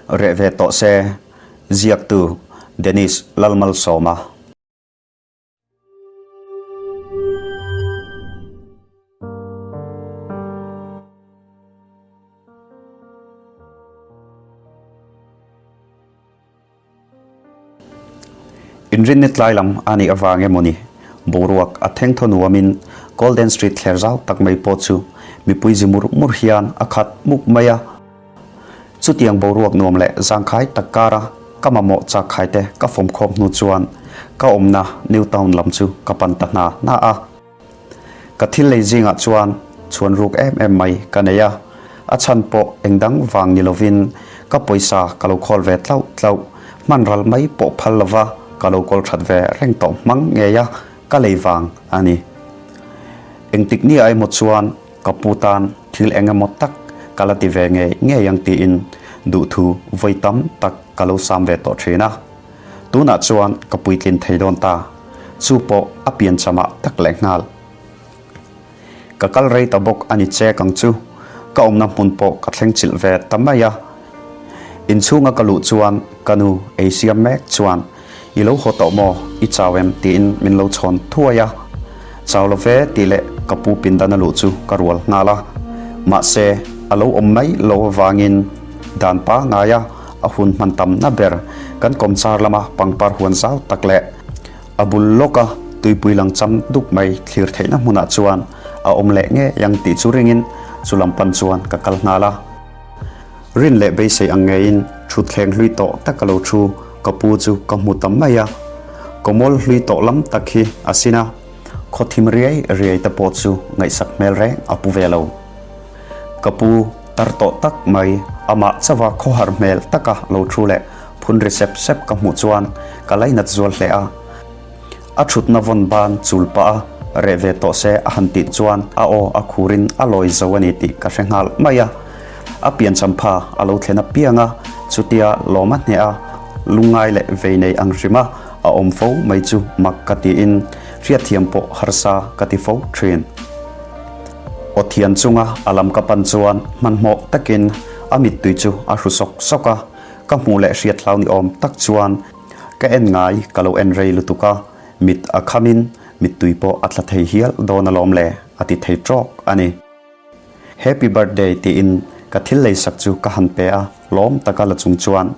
Reh ve tawh se, ziaktu Dennis Lalmalsawma. Inrinni tlai lam a nih avang emawni boruak a theng thaw nuamin Golden Street thler zau tak mai pawh chu mipui zi mur mur hian a khat muk mai a. Chutiang boruak nuam leh zangkhai tak kara ka mamawh chak khai te ka fawmkhawm hnu chuan ka awmna New Town lam chu ka pan ta hna hna a. Ka thil lei zingah chuan chhuan ruk em em mai ka nei a, a chhan pawh eng dang vang ni lovin ka pawisa ka lo khawl ve tlauh tlauh, hman ral mai pawh phal lova ka lo kawl that ve reng tawh hmang ngei a, ka lei vang a ni. Engtik ni ah emaw chuan ka pu tan thil eng emaw tak ka la ti ve ngei ngei ang tiin duhthu vawi tam tak ka lo sam ve tawh thin a. Tunah chuan ka puitlin thei dawn ta. Chu pawh a pianchamah tak leh nghal. Ka kal rei ta bawk a ni chek ang chu. Ka awmna hmun pawh ka thleng chilh ve ta mai a. Inchhunga ka luh chuan ka nu ei siam mek chuan, I lo haw tawh maw? I chau em? tiin min lo chhawn thuai a. Chau lo ve tih leh ka pu pindan a luh chu ka rual nghal a. Mahse, a lo awm mai lo avangin dan pangaia a hun hman tamna ber kan kawmchar lama pangpar huan zau tak leh a bul lawka tuipui lang cham dup mai thlir theihna hmunah chuan a awm leh ngei ang tih chu ringin chu lam pan chuan ka kal nghal a. Rin leh beisei ang ngeiin thutthleng hlui tawh tak a lo thu ka pu chu ka hmu ta mai a. Kawmawl hlui tawh lam tak hi a sin a, khaw thim riai riai te pawh chu ngaihsak hmel reng a pu ve lo. Ka pu tar tawh tak mai, amah chauha khawhar hmel taka lo thu leh phun ri sep sep ka hmuh chuan ka lainat zual hle a. A thutna vawn ban chul pah a, reh ve tawh se a han tih chuan a aw a khurin a lawi zo a ni tih ka hre nghal mai a. A pianchampha a lo thlen apiang a, chutia lawm a hneh a, lungngai leh vei nei ang hrim a a awm fo mai chu mak ka tiin hriatthiam pawh harsa ka ti fo thin. Aw thian chunga a lam ka pan chuan hmanhmawh takin a mittui chu a hru sawk sawk a, ka hmuh leh hriat hlau ni awm tak chuan ka en ngai ka lo en rei lutuk a, mit a khamin mittui pawh a tla thei hial dawn alawm le a ti thei tawk a ni. Happy birthday tiin ka thil leisak chu ka han pe a, lawm taka la chung chuan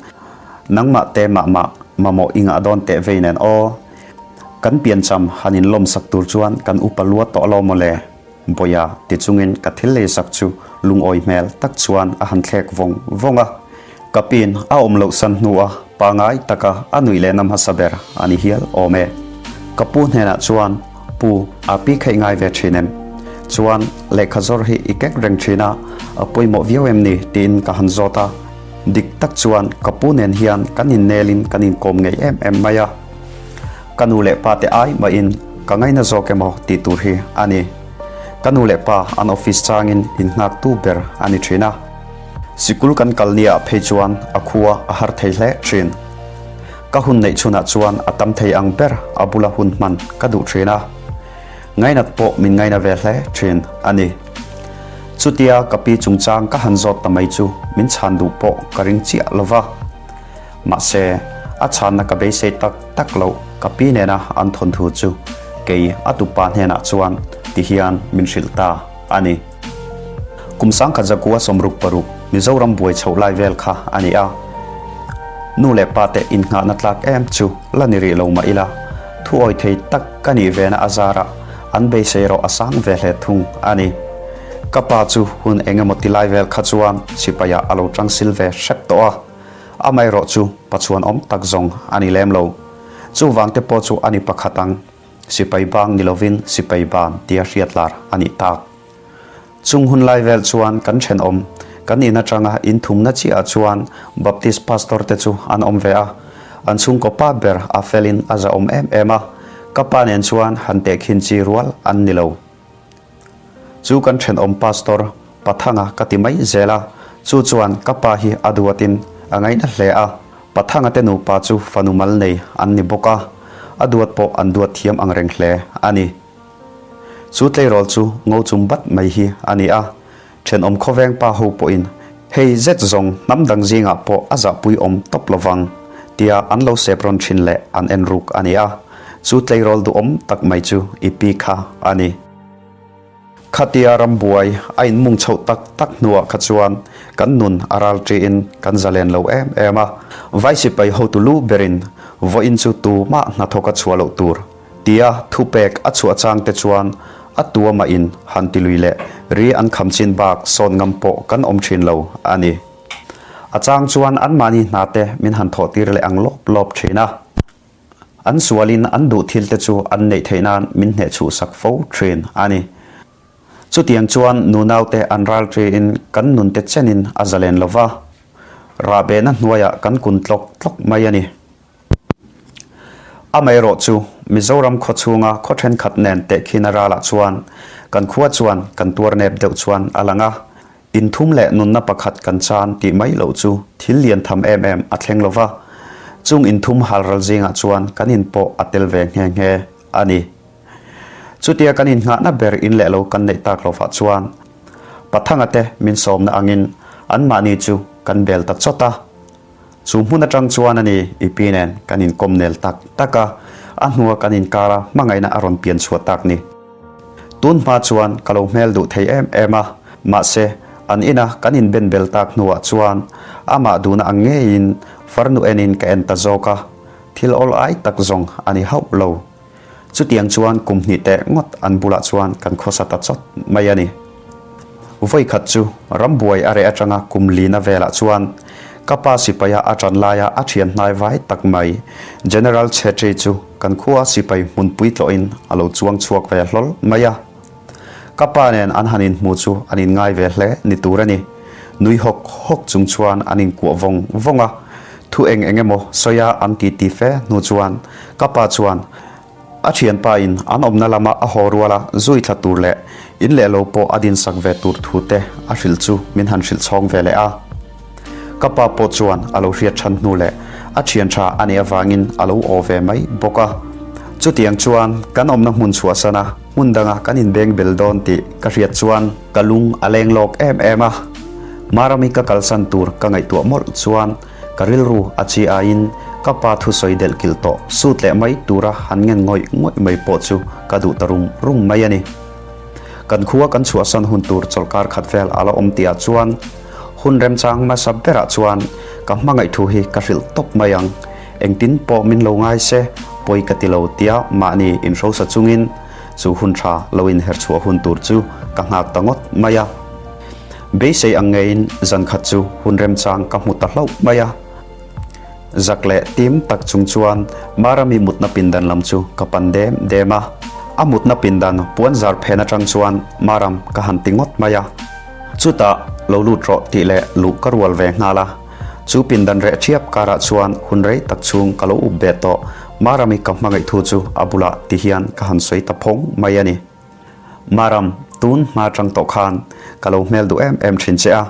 nangmah te mah mah mamawh i ngah dawn teh vei nen aw. Kan piancham han inlawm sak tur chuan kan upa lua tawh lo maw le? Bawia ti chungin ka thil lei sak chu lungawi hmel tak chuan a han thlek vawng vawng a. Ka pin a awm loh san hnua pangai taka a nuih leh na hmasa ber a ni hial awm e. Ka pu hnenah chuan, Pu, a pi kheih ngai ve thin em? Chuan, lehkha zawr hi i kek reng thin a, a pawimawh viau em ni? tiin ka han zawt a. Dik tak chuan ka pu nen hian kan innelin kan inkawm ngei em em mai a. Ka nu leh pa te ai mahin ka ngaina zawk emaw tih tur hi a ni. Ka nu leh pa an office changin innghaktu ber a ni thin a. Sikul kan kal nia phei chuan a khua a har thei hle thin. Ka hun neih chhunah chuan a tam thei ang ber a bula hun hman ka duh thin a. Ngainat pawh min ngaina ve hle thin a ni. Chutia ka pi chungchang ka han zawt ta mai chu min chhan duh pawh ka ring chiah lova. Mahse, a chhanna ka beisei tak tak loh ka pi nena an thawnthu chu kei a tupa hnenah chuan ti hian min hrilh ta a ni. Kum sangkhat zakua 66 Mizoram buai chhoh lai vel kha a ni a. Nu leh pa te innghahna tlak em chu la ni rih lo mah ila, thuawi thei tak ka nih vena a zarah an beisei erawh a sang ve hle thung a ni. Ka pa chu hun eng emaw ti lai vel kha chuan sipaiah a lo tangsil ve hrep tawh a. Amaherawh chu Pachuan awm tak zawng a ni lem lo. Chuvang te pawh chu a ni pakhat ang, sipai bang ni lovin sipai ban tia hriat lar a nih tak. Chung hun lai vel chuan kan thenawm, kan in atanga in thumna chiahah chuan Baptist pastor te chu an awm ve a. An chhungkaw pa ber a felin a zahawm em em a, ka pa nen chuan han tehkhin chi rual an ni lo. Chu kan thenawm pastor Pathanga ka ti mai zel a, chu chuan ka pa hi a duatin a ngaihna hle a, Pathanga te nupa chu fanu mal nei an ni bawk a, a duat pawh an duat thiam ang reng hle a ni. Chu tleirawl chu ngo chum bat mai hi a ni a, thenawm khawveng pa ho pawhin. Hei zet zawng hnam dang zingah pawh a zahpui awm tawp lovang tia an lo sep rawn thin leh an en ruk a ni a, chu tleirawl duhawm tak mai chu i pi kha a ni. Khatia rambuai a inmung chhoh tak tak hnuah kha chuan kan nun a ral ṭiin kan zalen lo em em a, vai sipai hotu lu berin vawiin chu tumah hnathawk a chhuah loh tur tia thupek a chhuah chang te chuan a tua in han ti lui leh ri an kham chin bak sawn ngam pawh kan awm ṭhin lo a ni. A chang chuan anmahni hna te min han thawh tir leh ang lawp lawp ṭhin a. An sualin an duh thil te chu an neih theih nan min hneh chhuhsak fo thin a ni. Chutiang chuan nunaute an ral ṭiin kan nunte chenin a zalen lo va, rahbehna hnuaiah kan kun tlawk tlawk mai a ni. Amaherawh chu Mizoram khaw chhunga khaw ṭhenkhat nen tehkhina ralah chuan kan khua chuan kan tuar nep deuh chuan a lang a, Inthum leh nunna pakhat kan chan tih mai loh chu thil lian tham em em a thleng lo va, chung inthum halral zingah chuan kan in pawh a tel ve nghe nghe a ni. Chutia kan innghahna ber in leh lo kan neih tak lovah chuan Pathanga te min sawmna angin anmahni chu kan bel ta chawt a. Chu hmun atang chuan a ni i pi nen kan inkawm nel tak tak a, a hnua kan inkara hmangaihna a rawn pian chhuah tak ni. Tun hma chuan ka lo hmel duh thei em em a, mahse an ina kan inben bel tak hnuah chuan amah duhna ang ngeiin farnu enin ka en ta zawk a, thil awl ai tak zawng a ni hauh lo. Chutiang chuan kum hnih teh ngawt an bulah chuan kan khawsa ta chawt mai a ni. Vawi khat chu rambuai a reh atanga kum lina velah chuan ka pa sipaia a tan laia a thian hnai vai tak mai General Chhetri chu kan khua sipai hmunpui tlawhin a lo chuang chhuak ve hlawl mai a. Ka pa nen an han inhmu chu an inngai ve hle ni tur a ni. Nui hawk hawk chung chuan an inkuah vawng vawng a. Thu eng eng emaw sawia an titi fe hnu chuan ka pa chuan a thianpa in an awmna lama a haw ruala zui thla tur leh in leh lo pawh a dinsak ve tur thu te a hrilh chu min han hrilh chhawng ve leh a. Ka pa pawh chuan a lo hriat than hnu leh a thian tha a nih avangin a lo aw ve mai bawk a. Chutiang chuan kan awmna hmun chhuahsan a hmun danga kan inbeng bel dawn tih ka hriat chuan ka lung a leng lawk em em a. Marami ka kalsan tur ka ngaihtuah mawlh chuan ka rilru a chi aiin ka pa thusawi delh kilh tawh sut leh mai tura han ngen ngawih ngawih mai pawh chu ka duh ta rum rum mai a ni. Kan khua kan chhuahsan hun tur chawlhkar khat vel a la awm tihah chuan hun remchang hmasa berah chuan ka hmangaih thu hi ka hrilh tawp mai ang. Engtin pawh min lo ngai se pawi ka ti lo tia mahni inhrosa chungin chu hun tha lo inher chhuah hun tur chu ka nghak ta ngawt mai a. Beisei ang ngeiin zan khat chu hun remchang ka hmu ta hlauh mai a. Zak leh tim tak chung chuan Marami mutna pindan lam chu ka pan dem dem a. A mutna pindan puan zar phen atang chuan Maram ka han ti ngawt mai a. Chutah lo lut rawh tih leh luh ka rual ve nghal a. Chu pindan reh ṭhiap karah chuan hun rei tak chhung ka lo up ve tawh. Marami ka hmangaih thu chu a bulah ti hian ka han sawi ta phawng mai a ni. Maram, tun hma tang tawh khan ka lo hmel duh em em thin che a.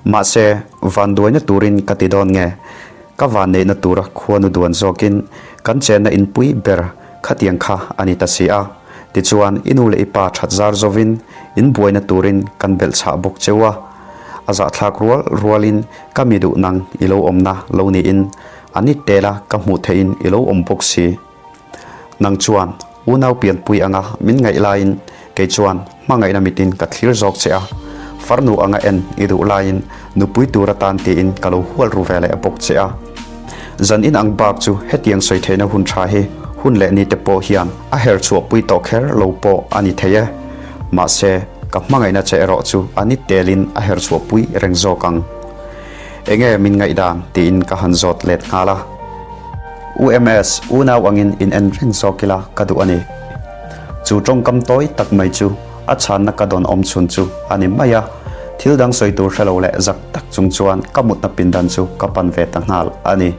Mahse, vanduaina turin ka ti dawn nge? Ka vanneihna tura khuanu duan zawkin kan chenna inpui ber khatiang kha a ni ta si a. Tichuan, i nu leh i pa that zar zovin in buaina turin kan belh chhah bawk cheu a. A zahthlak rual rualin ka mi duh nang i lo awmna lo niin a ni tela ka hmuh theihin i lo awm bawk si. Nang chuan unau pianpui anga min ngaih laiin kei chuan hmangaihna mitin ka thlir zawk che a, farnu anga en i duh laiin nupui tur atan tiin ka lo hual ru ve leh bawk che a. Zan in ang bak chu hetiang sawi theihna hun tha hi hun leh nite pawh hian a her chhuahpui tawh kher lo pawh a ni thei e. Mahse, ka hmangaihna che erawh chu a ni telin a her chhuahpui reng zawk ang. Enge min ngaihdan tiin ka han zawt let nghal a. UMS, unau angin in en reng zawk ila ka duh a ni. Chu tawngkam tawi tak mai chu a chhanna ka dawn awm chhun chu a ni mai a, thil dang sawi tur hre lo leh zak tak chung chuan ka mutna pindan chu ka pan ve ta nghal a ni.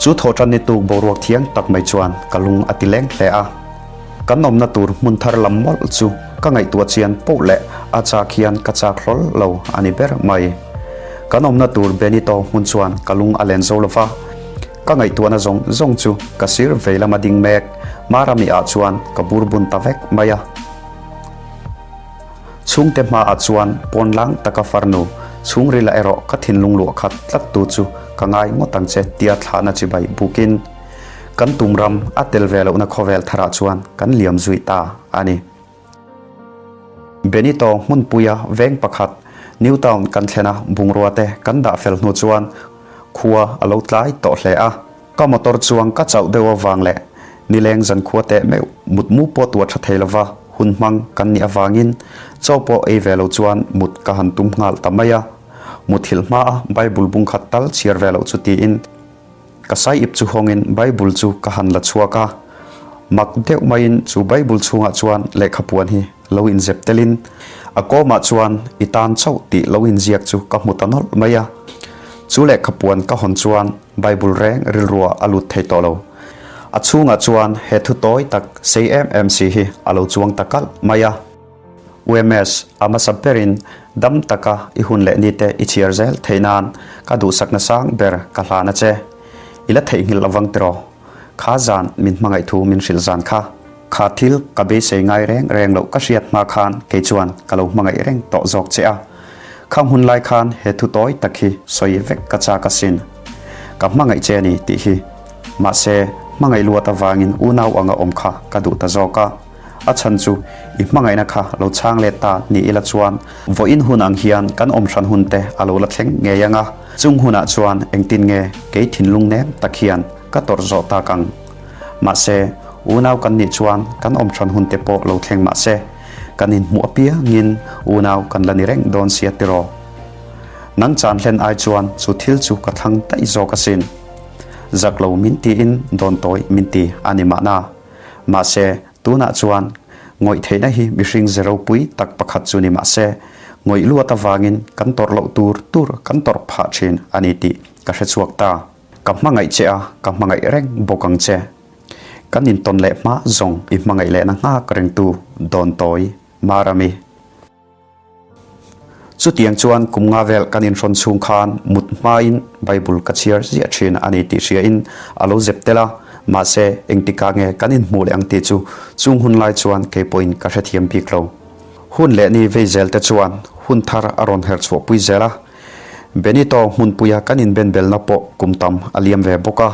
Chu thawhtan ni tuk boruak thiang tak mai chuan ka lung a ti leng hle a. Kan awmna tur hmun thar lam mawlh chu ka ngaihtuah chian poh leh a chak hian ka chak hlawl lo a ni ber mai. Kan awmna tur Benito hmun chuan ka lung a len zo lo va, ka ngaihtuahna zawng zawng chu ka sir vei lama ding mek Marami ah chuan ka bur bun ta vek mai a. Chhungte hmaah chuan pawn lang taka farnu. Chhungrilah erawh ka thinlung luah khat tlat tu chu ka ngai ngawt ang che tia thlahna chibai bukin kan tum ram a tel ve lohna khawvel tharah chuan kan liam zui ta a ni. Benito hmunpuia veng pakhat Newtown kan thlena bungrua te kan dah fel hnu chuan khua a lo tlai tawh hle a. Ka motor chuang ka chauh deuh avang leh nileng zankhua teh meuh mutmu pawh tuah tha thei lova hun hmang kan nih avangin chaw pawh ei ve lo chuan mut ka han tum nghal ta mai a. Muthilh hmaa Bible bung khat tal chhiar ve loh chu tiin ka sai ip chu hawngin Bible chu ka han la chhuak a. Mak deuh maiin chu Bible chhungah chuan lehkhapuan hi lo inzep telin a kawmah chuan i tan chauh tih lo inziak chu ka hmu ta nawlh mai a. Chu lehkhapuan ka hawn chuan Bible reng rilruah a lut thei tawh lo. A chhungah chuan he thu tawi tak sei em em si hi a lo chuang ta kalh mai a. UMS, a hmasa berin dam taka i hun leh nite i chhiar zel theih nan ka duhsakna sang ber ka hlan a che. I la theihnghilh lovang tiraw? Kha zan min hmangaih thu min hrilh zan kha. Kha thil ka beisei ngai reng reng loh ka hriat hma khan kei chuan ka lo hmangaih reng tawh zawk che a. Khang hun lai khan he thu tawi tak hi sawi vek ka chak asin. Ka hmangaih che a ni tih hi. Mahse, hmangaih luat avangin unau anga awm kha ka duh ta zawk a. A chhan chu i hmangaihna kha lo chhang let ta ni ila chuan vawiin hun ang hian kan awm hran hun te a lo la thleng ngei ang a. Chung hunah chuan engtin nge kei thinlung nem tak hian ka tawrh zawh tak ang. Mahse, unau kan nih chuan kan awm hran hun te pawh lo thleng mahse, kan inhmuh apiangin unau kan la ni reng dawn sia tiraw? Nang chan hlen ai chuan chu thil chu ka thlang daih zawk asin. Zak lo min tiin dawn tawi min ti a ni mahna. Mahse, tunah chuan ngawih theihna hi mihring ze ropui tak pakhat chu ni mahse, ngawih luat avangin kan tawrh loh tur tur kan tawrh phah thin a ni tih ka hre chhuak ta. Ka hmangaih che a, ka hmangaih reng bawk ang che. Kan intawn leh hma zawng i hmangaih lehna nghak rengtu dawn tawi Marami. Chutiang chuan kum nga vel kan inhrawn chhung khan mut hmain Bible ka chhiar ziah thin a ni tih hriain a lo zep tel a, mahse engtikah nge kan inhmuh leh ang tih chu chung hun lai chuan kei pawhin ka hrethiam bik lo. Hun leh ni vei zel te chuan hun thar a rawn herh chhuahpui zel a, Benito hmunpuia kan inbenbelna pawh kum tam a liam ve bawk a.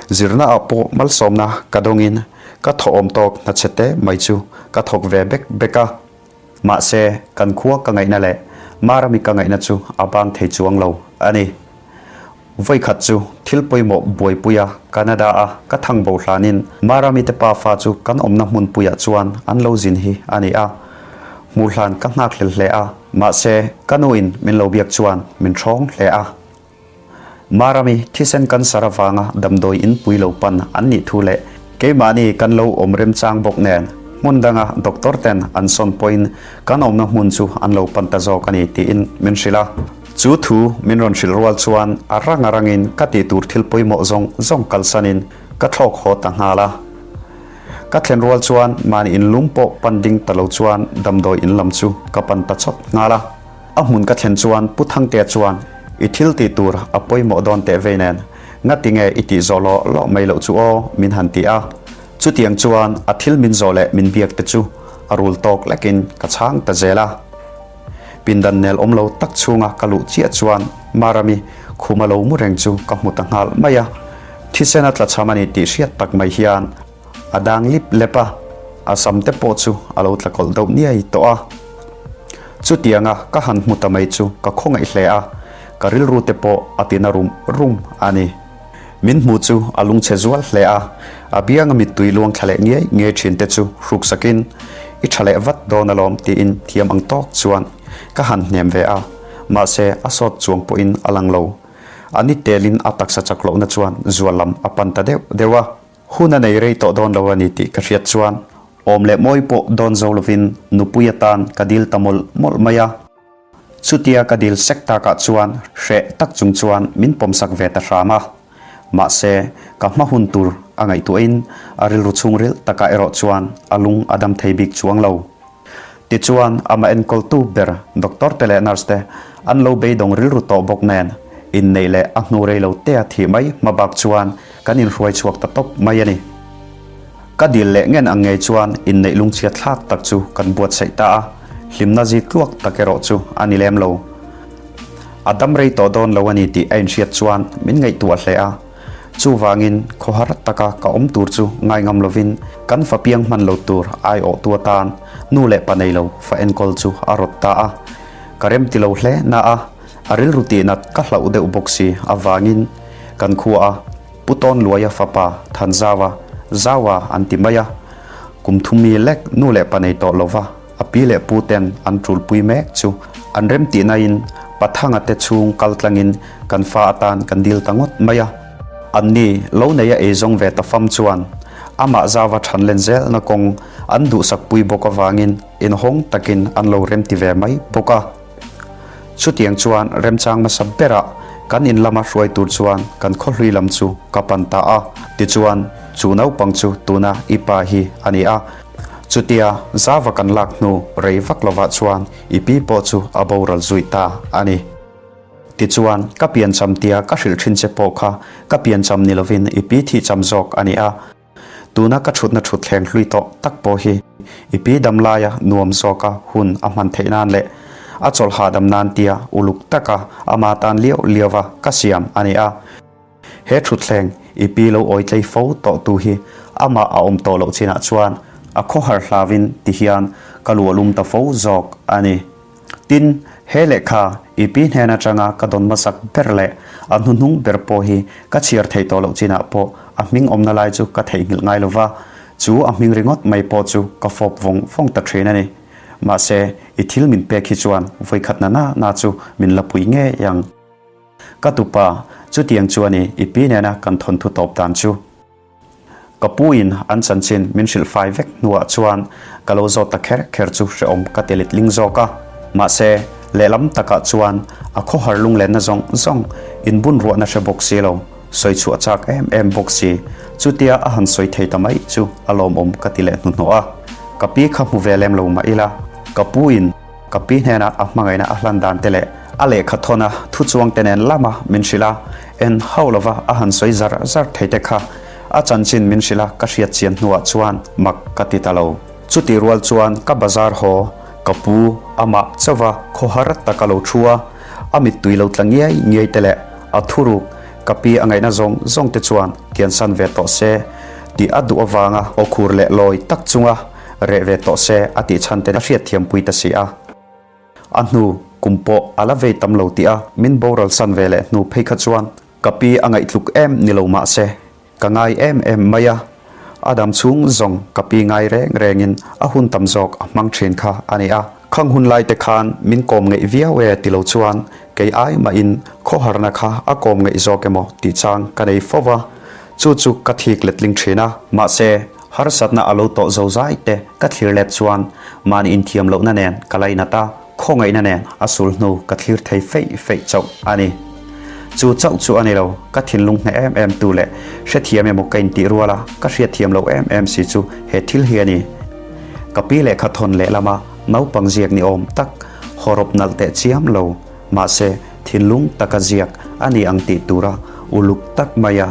Zirnaah pawh malsawmna ka dawngin ka thawhawm tawk hnachhe te mai chu ka thawk ve bek bek a. Mahse, kan khua ka ngaihna leh Marami ka ngaihna chu a bang thei chuang lo a ni. Vawikhat chu thil pawimawh buaipuia Canada-a ka thang bo hlanin Marami te pafa chu kan awmna hmunpuiah chuan an lo zin hi a ni a. Hmuh hlan ka nghakhlel hle a, mahse ka nuin min lo biak chuan min hrawng hle a. Marami thisen cancer avanga damdawi in pui lo pan an nih thu leh keimahni kan lo awm remchang bawk nen hmun danga doctor ten an sawn pawhin kan awmna hmun chu an lo pan ta zawk a ni tiin min hrilh a. Chu thu min rawn hrilh rual chuan a rang a rangin ka tih tur thil pawimawh zawng zawng kalsanin ka thlawk haw ta nghal a. Ka thlen rual chuan mahni in lum pawh pan ding ta lo chuan damdawi in lam chu ka pan ta chawt nghal a. A hmun ka thlen chuan Pu Thangtea chuan i thil tih tur a pawimawh dawn teh vei nen ngati nge i tih zawh lawh lawh mai loh chu aw min han ti a. Chutiang chuan a thil min zawh leh min biak te chu a rul tawk lekin ka chhang ta zel a. Pindan nel awm lo tak chhunga ka luh chiah chuan Marami khuma lo mu reng chu ka hmu ta nghal mai a. Thisen a tla chham a ni tih hriat tak mai hian a dang lip lep a, a sam te pawh chu a lo tla kawlh deuh niai tawh a. Chutianga ka han hmu ta mai chu ka khawngaih hle a, ka rilru te pawh a tina rum rum a ni. Min hmu chu a lungchhe zual hle a, a bianga mittui luang thla leh ngiai ngiai thin te chu hruk sakin, I tha leh vat dawn alawm tiin thiam ang tawk chuan ka han hnem ve a, mahse a sawt chuang pawhin a lang lo. A ni telin a taksa chak lohna chuan zual lam a pan ta deuh deuh a, hun a nei rei tawh dawn lo a ni tih ka hriat chuan awm leh mawi pawh dawn zo lovin nupui atan ka dil ta mawlh mawlh mai a. Chutia ka dil sek takah chuan hreh tak chung chuan min pawmsak ve ta hram a. Mahse, ka hma hun tur a ngaihtuahin a rilru chhungril takah erawh chuan a lung a dam thei bik chuang lo. Tichuan, amah enkawltu ber doctor te leh nurse te an lo beidawng rilru tawh bawk nen, inneih leh a hnu rei lo tea thih mai hma bak chuan kan inhruai chhuak ta tawp mai a ni. Ka dil leh ngen ang ngei chuan inneih lungchhiat thlak tak chu kan buatsaih ta a, hlimna zi tluak tak erawh chu a ni lem lo. A dam rei tawh dawn lo a ni tih a inhriat chuan min ngaihtuah hle a. Chuvangin khawhar taka ka awm tur chu ngai ngam lovin kan fa piang hman lo tur aiawhtu atan nu leh pa nei lo fa enkawl chu a rawt ta a. Ka rem ti lo hle na a, a rilru tihnat ka hlauh deuh bawk si avangin kan khua a Pu Tawnluaia fapa Thanzawa, Zawa an ti mai a, kum thumi lek nu leh pa nei tawh lova a pi leh pu ten an tulpui mek chu an remtihnain Pathanga te chhung kal tlangin kan fa atan kan dil ta ngawt mai a. Anni lo neia eizawng ve ta fam chuan amah Zawa than len zelna kawng an duhsakpui bawk avangin inhawng takin an lo remti ve mai bawk a. Chutiang chuan remchang hmasa berah kan in lama hruai tur chuan kan khawhlui lam chu ka pan ta a. Tichuan, chu naupang chu tuna i pa hi a ni a. Chutia zava kan lak hnu rei vak lovah chuan i pi pawh chu a boral zui ta a ni. Tichuan, ka piancham tia ka hrilh thin che pawh kha ka piancham ni lovin i pi thihcham zawk a ni a. Tuna ka thutna thutthleng hlui tawh tak pawh hi i pi dam laia nuam zawka hun a hman theih nan leh a chawlh hahdam nan tia uluk taka ama tan liau liauva ka siam a ni a. He thutthleng i pi lo awi tlei fo tawh tu hi amah a awm tawh loh chinah chuan a khawhar hlavin ti hian ka luahlum ta fo zawk a ni. Tin, he lehkha i pi hnen atanga ka dawn hmasak ber leh a hnuhnung ber pawh hi ka chhiar theih tawh loh chinah pawh a hming awmna lai chu ka theihnghilh ngai lo va, chu a hming ringawt mai pawh chu ka fawp vawng vawng ta thin a ni. Mahse, i thil min pek hi chuan vawikhat na na na chu min la pui ngei ang. Ka tupa, chutiang chuan i i pi nena kan thawnthu tawp dan chu. Ka pu in an chanchin min hrilh fai vek hnuah chuan ka lo zawt ta kher kher chu hrehawm ka ti letling zawk a. Mahse, lehlam takah chuan a khawhar lunglenna zawng zawng inbun ruahna hre bawk si lo, sawi chhuah chak em em bawk si, chutia a han sawi thei ta mai chu a lawmawm ka ti leh hnuhnawh a. Ka pi kha hmu ve lem lo mah ila, ka pu in Ka pi hnena a hmangaihna a hlan dan te leh a lehkha thawna thu chuang te nen lama min hrilh a, en hauh lova a han sawi zar zar thei te kha a chanchin min hrilh a ka hriat chian hnuah chuan mak ka ti ta lo. Chutih rual chuan ka bazar haw ka pu amah chauva khawhar tak a lo thu a, a mittui lo tla ngiai ngiai te leh a thuruk ka pi a ngaihna zawng zawng te chuan kiansan ve tawh se tih a duh avanga awkhur leh lawi tak chunga Reh ve tawh se a tih chhan te a hriatthiam pui ta si a. A hnu kum pawh a la vei tam lo tih a min boral san ve leh hnu phei kha chuan ka pi a ngaihtluk em ni lo mah se ka ngai em em mai a. A dam chhung zawng ka pi ngai reng rengin a hun tam zawk a hmang thin kha a ni a. Khang hun lai te khan min kawm ngeih viau e ti lo chuan kei ai mahin khawharna kha a kawm ngeih zawk emaw tih chang ka nei fo va. Chu chu ka thik letling thin a. Mahse, Harsatna a lo tawh zo zai te ka thlir let chuan mahni inthiam lohna nen ka lainat a, khawngaihna nen a sul hnu ka thlir thei feih feih chauh a ni. Chu chauh chu a ni lo, ka thinlung hneh em em tu leh hrethiam emaw ka intih rual a, ka hriatthiam loh em em si chu he thil hi a ni. Ka pi lehkha thawn lehlama naupang ziak ni awm tak hawrawp nalh teh chiam lo. Mahse, thinlung taka ziak a ni ang tih tura uluk tak maia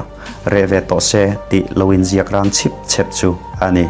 reh ve tawh se tih lo inziak rang chhip chhep chu a ni.